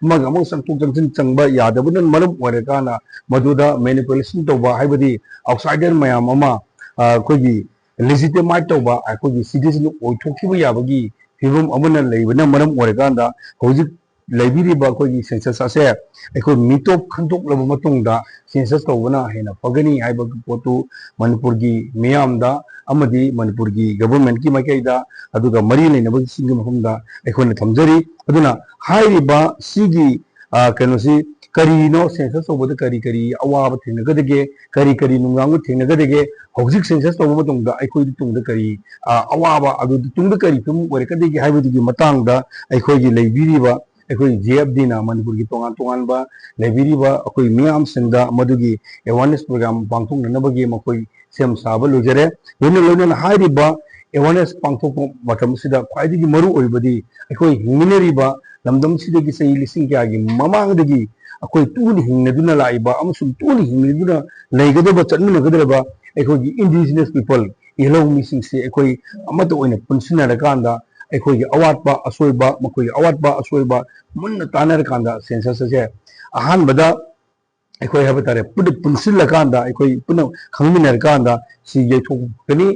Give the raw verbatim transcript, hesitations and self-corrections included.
ꯑꯃꯒ ꯑꯃꯒ ꯆꯪꯊꯣꯛ ꯆꯪꯁꯤꯟ ꯆꯪꯕ ꯌꯥꯗꯕꯅ ꯃꯔꯝ ꯑꯣꯏꯔꯀꯥꯟꯗ ꯃꯗꯨꯗ ꯃꯦꯅꯤꯄꯨꯂꯦꯁꯟ ꯇꯧꯕ, ꯍꯥꯏꯕꯗꯤ ꯑꯥꯎꯠꯁꯥꯏꯗꯔ ꯃꯌꯥꯝ ꯑꯃ, ꯑ, ꯑꯩꯈꯣꯏꯒꯤ ꯂꯦꯖꯤꯇꯤꯃꯥꯏꯠ ꯇꯧꯕ, ꯑꯩꯈꯣꯏꯒꯤ ꯁꯤꯇꯤꯖꯟ ꯑꯣꯏꯊꯣꯛꯈꯤꯕ ꯌꯥꯕꯒꯤ ꯐꯤꯕꯝ ꯑꯃꯅ ꯂꯩꯕꯅ ꯃꯔꯝ ꯑꯣꯏꯔꯀꯥꯟꯗ ꯍꯧꯖꯤꯛ ꯂꯩꯕꯤꯔꯤꯕ ꯑꯩꯈꯣꯏꯒꯤ ꯁꯦꯟꯁꯁ ꯑꯁꯦ ꯑꯩꯈꯣꯏ ꯃꯤꯇꯣꯞ ꯈꯟꯗꯣꯛꯂꯕ ꯃꯇꯨꯡꯗ ꯁꯦꯟꯁꯁ ꯇꯧꯕꯅ ꯍꯦꯟꯅ ꯐꯒꯅꯤ ꯍꯥꯏꯕ ꯄꯣꯠꯇꯨ ꯃꯅꯤꯄꯨꯔꯒꯤ ꯃꯤꯌꯥꯝꯗ ꯑꯃꯗꯤ ꯃꯅꯤꯄꯨꯔꯒꯤ ꯒꯚꯔꯟꯃꯦꯟꯠꯀꯤ ꯃꯥꯏꯀꯩꯗ, ꯑꯗꯨꯒ ꯃꯔꯤ ꯂꯩꯅꯕꯁꯤꯡꯒꯤ ꯃꯐꯝꯗ ꯑꯩꯈꯣꯏꯅ ꯊꯝꯖꯔꯤ꯫ ꯑꯗꯨꯅ ꯍꯥꯏꯔꯤꯕ ꯁꯤꯒꯤ, ꯑ, ꯀꯩꯅꯣꯁꯤ ꯀꯔꯤꯅꯣ, ꯁꯦꯟꯁꯁ ꯇꯧꯕꯗ ꯀꯔꯤ ꯀꯔꯤ ꯑꯋꯥꯕ ꯊꯦꯡꯅꯒꯗꯒꯦ, ꯀꯔꯤ ꯀꯔꯤ ꯅꯨꯡꯅꯥꯡꯕ ꯊꯦꯡꯅꯒꯗꯒꯦ, ꯍꯧꯖꯤꯛ ꯁꯦꯟꯁꯁ ꯇꯧꯕ ꯃꯇꯝꯗ ꯑꯩꯈꯣꯏꯒꯤ ꯇꯨꯡꯗ ꯀꯔꯤ, ꯑ, ꯑꯋꯥꯕ, ꯑꯗꯨ ꯇꯨꯡꯗ ꯀꯔꯤ ꯐꯤꯕꯝ ꯑꯣꯏꯔꯛꯀꯗꯒꯦ ꯍꯥꯏꯕꯗꯨꯒꯤ ꯃꯇꯥꯡꯗ ꯑꯩꯈꯣꯏꯒꯤ ꯂꯩꯕꯤꯔꯤꯕ, ꯑꯩꯈꯣꯏ ꯖꯦ ꯑꯦꯐ ꯗꯤꯅ ꯃꯅꯤꯄꯨꯔꯒꯤ ꯇꯣꯉꯥꯟ ꯇꯣꯉꯥꯟꯕ ꯂꯩꯕꯤꯔꯤꯕ ꯑꯩꯈꯣꯏ ꯃꯤꯌꯥꯝꯁꯤꯡꯗ ꯃꯗꯨꯒꯤ ꯑꯦꯋꯥꯔꯅꯦꯁ ꯄ꯭ꯔꯣꯒ꯭ꯔꯥꯝ ꯄꯥꯡꯊꯣꯛꯅꯅꯕꯒꯤ ꯃꯈꯣꯏ ꯁꯦꯝ ꯁꯥꯕ ꯂꯣꯏꯖꯔꯦ꯫ ꯂꯣꯏꯅ ꯂꯣꯏꯅꯅ ꯍꯥꯏꯔꯤꯕ ꯑꯦꯋꯥꯔꯅꯦꯁ ꯄꯥꯡꯊꯣꯛꯄ ꯃꯇꯝ ꯑꯁꯤꯗ ꯈ꯭ꯋꯥꯏꯗꯒꯤ ꯃꯔꯨ ꯑꯣꯏꯔꯤꯕꯗꯤ ꯑꯩꯈꯣꯏ ꯍꯤꯡꯃꯤꯟꯅꯔꯤꯕ ꯂꯝꯗꯝꯁꯤꯗꯒꯤ ꯆꯍꯤ ꯂꯤꯁꯤꯡ ꯀꯌꯥꯒꯤ ꯃꯃꯥꯡꯗꯒꯤ ꯑꯩꯈꯣꯏ ꯇꯨꯅ ꯍꯤꯡꯅꯗꯨꯅ ꯂꯥꯛꯏꯕ ꯑꯃꯁꯨꯡ ꯇꯨꯅ ꯍꯤꯡꯅꯗꯨꯅ ꯂꯩꯒꯗꯕ, ꯆꯠꯃꯤꯟꯅꯒꯗꯕ ꯑꯩꯈꯣꯏꯒꯤ ꯏꯟꯗꯤꯖꯤꯅꯁ ꯄꯤꯄꯜ, ꯏꯍꯧ ꯃꯤꯁꯤꯡꯁꯤ ꯑꯩꯈꯣꯏ ꯑꯃꯠꯇ ꯑꯣꯏꯅ ꯄꯨꯟꯁꯤꯟꯅꯔꯀꯥꯟꯗ ꯑꯩꯈꯣꯏꯒꯤ ꯑꯋꯥꯠꯄ ꯑꯁꯣꯏꯕ, ꯃꯈꯣꯏꯒꯤ ꯑꯋꯥꯠꯄ ꯑꯁꯣꯏꯕ ꯃꯨꯟꯅ ꯇꯥꯟꯅꯔꯀꯥꯟꯗ ꯁꯦꯟꯁꯁ ꯑꯁꯦ ꯑꯍꯥꯟꯕꯗ ꯑꯩꯈꯣꯏ ꯍꯥꯏꯕ ꯇꯥꯔꯦ, ꯄꯨꯟꯅ ꯄꯨꯟꯁꯤꯜꯂꯀꯥꯟꯗ, ꯑꯩꯈꯣꯏ ꯄꯨꯟꯅ ꯈꯪꯃꯤꯟꯅꯔꯀꯥꯟꯗ ꯁꯤ ꯌꯩꯊꯣꯛꯀꯅꯤ꯫